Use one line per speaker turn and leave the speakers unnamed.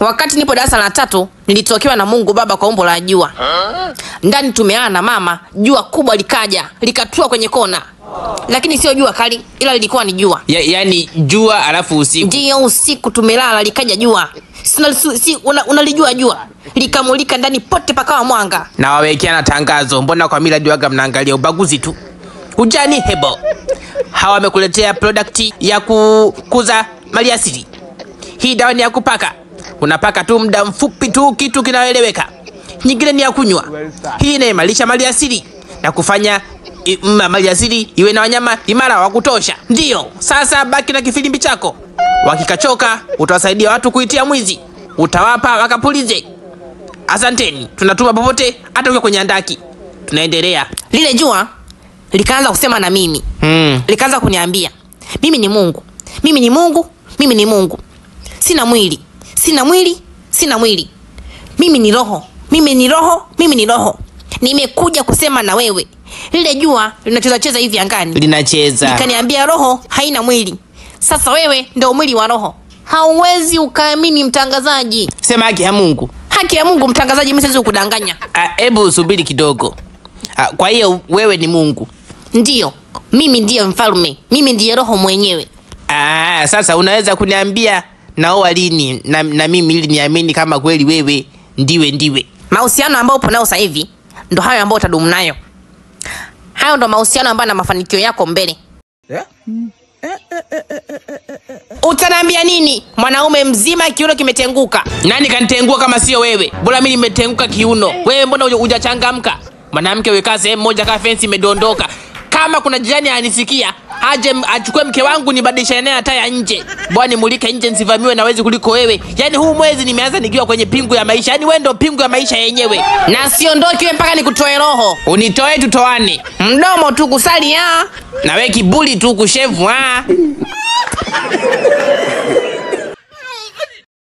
Wakati nipo darasa la 3 nilitokewa na Mungu Baba kwa umbo la jua. Ndani tumeana na mama, jua kubwa likaja, likatua kwenye kona. Lakini sio jua kali, ila lilikuwa ni jua.
Yaani jua alafu usiku.
Ndio, usiku tumelala likaja jua. Unalijua jua. Likamulika ndani pote pakawa mwanga.
Na wawekea na tangazo, mbona kwa Millard waga mnaangalia ubaguzi tu. Ujani Hebo. Hawa wamekuletea product ya kukuza maliasili. Hii dawa ni ya kupaka. Unapaka tu muda mfupi tu kitu kinaeleweka. Nyingine ni ya kunywa. Hii inaimarisha maliasili na kufanya maliasili iwe na wanyama imara wa kutosha. Ndio, sasa baki na kifilimbi chako. Wakikachoka utawasaidia watu kuitia mwizi. Utawapa wakapulize. Asanteni, tunatuma popote hata ukiwa kwenye andaki. Tunaendelea.
Lile jua likaanza kusema na mimi. Likaanza kuniambia, mimi ni Mungu. Mimi ni Mungu, mimi ni Mungu. Sina mwili. Sina mwili, sina mwili. Mimi ni roho. Mimi ni roho, mimi ni roho. Nimekuja kusema na wewe. Lile jua linacheza cheza hivi angani.
Linacheza.
Likaniambia roho haina mwili. Sasa wewe ndio mwili wa roho. Hauwezi ukaamini mtangazaji.
Sema haki ya Mungu.
Haki ya Mungu mtangazaji, mimi siwezi kukudanganya.
Hebu subiri kidogo. Kwa hiyo wewe ni Mungu?
Ndio, mimi ndiye mfalme. Mimi ndiye roho mwenyewe.
Sasa unaweza kuniambia naoa lini na mimi ili niamini kama kweli wewe ndiwe.
Mahusiano ambayo upo nayo sasa hivi ndo hayo ambayo utadumu nayo. Hayo ndo mahusiano ambayo na mafanikio yako mbele. Utaniambia nini? Mwanaume mzima kiuno kimetenguka.
Nani kanitengua kama sio wewe? Bora mimi nimetenguka kiuno. Wewe mbona hujachangamka? Mwanamke wekaa sehemu moja kama fence imedondoka. Kama kuna jirani anisikia, aje achukue mke wangu nibadilishane naye hata ya nje. Bwana nimulike nje nisivamiwe na wezi kuliko wewe. Yaani huu mwezi nimeanza nikiwa kwenye pingu ya maisha. Yaani wewe ndio pingu ya maisha yenyewe.
Na siondoki wewe mpaka nikutoe roho.
Unitoe tutoane.
Mdomo tu kusali ah.
Na wewe kiburi tu kushevu ah.